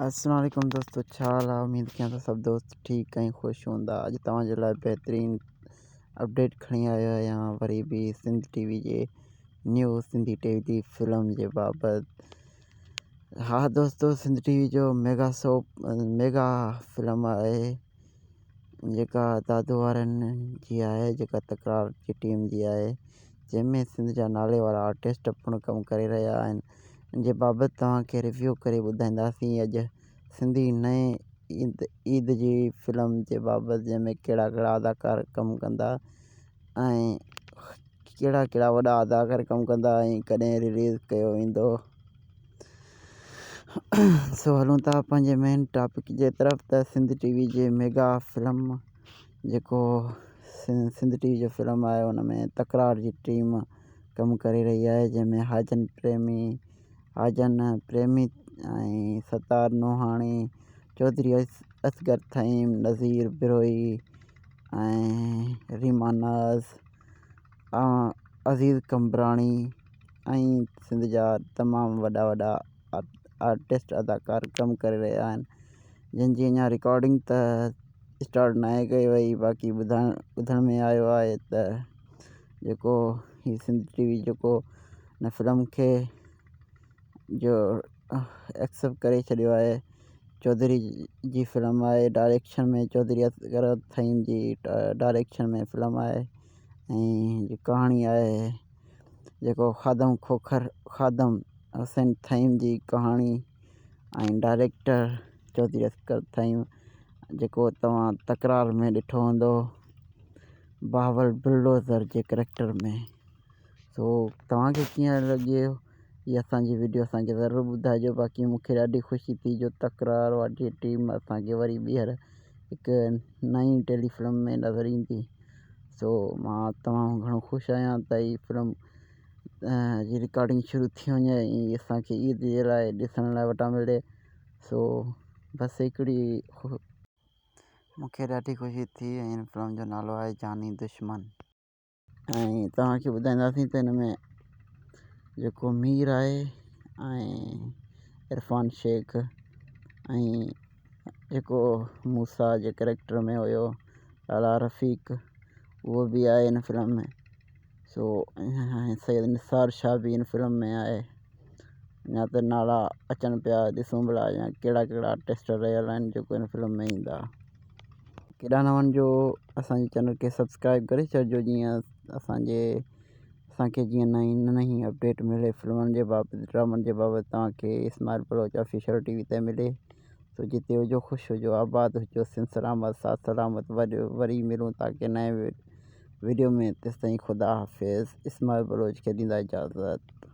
السلام عليڪم دوستو ڇا حال آهي اميد ڪيان ٿا سڀ دوست ٺيڪ ۽ خوش هوندا اڄ توهان جي لاء بهترين اپڊيٽ کڻي آيو آهيان وري به سنڌ ٽي وي جي نيو سنڌي ٽي وي فلم جي بابت ها دوستو سنڌ ٽي وي جو ميگا سوپ ميگا فلم آهي جيڪا دادو وارن جي آهي جيڪا تڪرار جي ٽيم جي آهي جنهن ۾ سنڌ جا نالي وارا آرٽسٽ پڻ ڪم ڪري رهيا آهن ان جي بابت توهان کي ريويو ڪري ٻڌائينداسين اڄ سنڌي نئين عيد عيد جي فلم جي بابت جنهن ۾ ڪهڙا ڪهڙا اداڪار ڪم ڪندا ۽ ڪهڙا ڪهڙا وڏا اداڪار ڪم ڪندا ۽ ڪڏهن رليز ڪيو ويندو سو هلون ٿا پنهنجي مين ٽاپڪ جي طرف ته سنڌ ٽي وي جي ميگا فلم جيڪو سنڌ ٽي وي جو فلم آهي ان ۾ تڪرار جي ٽيم ڪم ڪري رهي آهي جنهن ۾ حاجن پريمي حاجن پريمي ۽ ستار نوحاڻي چوڌري اصغر ٿهيم نذير بروهي ۽ ريما ناز عزيز قمبراڻي ۽ سنڌ جا تمام وڏا وڏا آرٽسٽ اداڪار ڪم ڪري رهيا آهن جن جي اڃا رڪارڊنگ ته اسٽارٽ ناهي ڪئي وئي باقي ٻڌائڻ ٻڌڻ ۾ آيو آهي ته جيڪو هي سنڌ ٽي وي جيڪو هن فلم کي جو ايڪسيپٽ ڪري ڇڏيو آهي چوڌري جي فلم آهي ڊائريڪشن ۾ چوڌري اصغر ٿهيم جي ڊائريڪشن ۾ فلم آهي ۽ ڪهاڻي آهي جيڪو خادم کوکر خادم حسين ٿهيم جي ڪهاڻي ۽ ڊائريڪٽر چوڌري اصغر ٿهيم جيڪو توهان تڪرار ۾ ڏٺو هوندو بهاول بلڊوزر جي ڪريڪٽر ۾ سو توهان کي ڪيئن لڳي هي اسان جي وڊيو اسان کي ضرور ٻڌائجو باقي مون کي ڏاڍي خوشي ٿي جو تڪرار واري ٽيم اسان کي وري ٻيهر هڪ نئين ٽيلي فلم ۾ نظر ايندي سو مان تمام گهڻو خوش آهيان ته هي فلم جي رڪارڊنگ شروع ٿي وڃي ۽ اسانکي عيد جي لاء ڏسڻ لاء وٽان ملي سو بس هڪڙي مونکي ڏاڍي خوشي ٿي ۽ هن فلم جو نالو آهي جاني دشمن. ۽ توهان کي ٻڌائينداسين ته هن ۾ جيڪو مير آهي ۽ عرفان شيخ ۽ جيڪو موسيٰ جي ڪريڪٽر ۾ هيو لالا رفيق اهو به آهي هن فلم ۾ سو سيد نثار شاهه به هن فلم ۾ آهي اڃا ته نالا اچن پيا ڏسون ڀلا اڃا ڪهڙا ڪهڙا آرٽسٽ رهيل آهن جيڪو هن فلم ۾ ايندا ڪيڏانهن نه وڃجو اسانجي چينل کي سبسڪرائب ڪري ڇڏجو جيئن اسانجي اسانکي جيئن نئين نئين اپڊيٽ ملي فلمن جي بابت ڊرامن جي بابت توهان کي Ismail Baloch official T V تي ملي سو جتي هجو خوش هجو آباد هجو سنڌ سلامت ساٿ سلامت وري ملون ٿا ڪنهن نئين وڊيو ۾ تيستائين خدا حافظ اسماعيل بلوچ کي ڏيندا اجازت.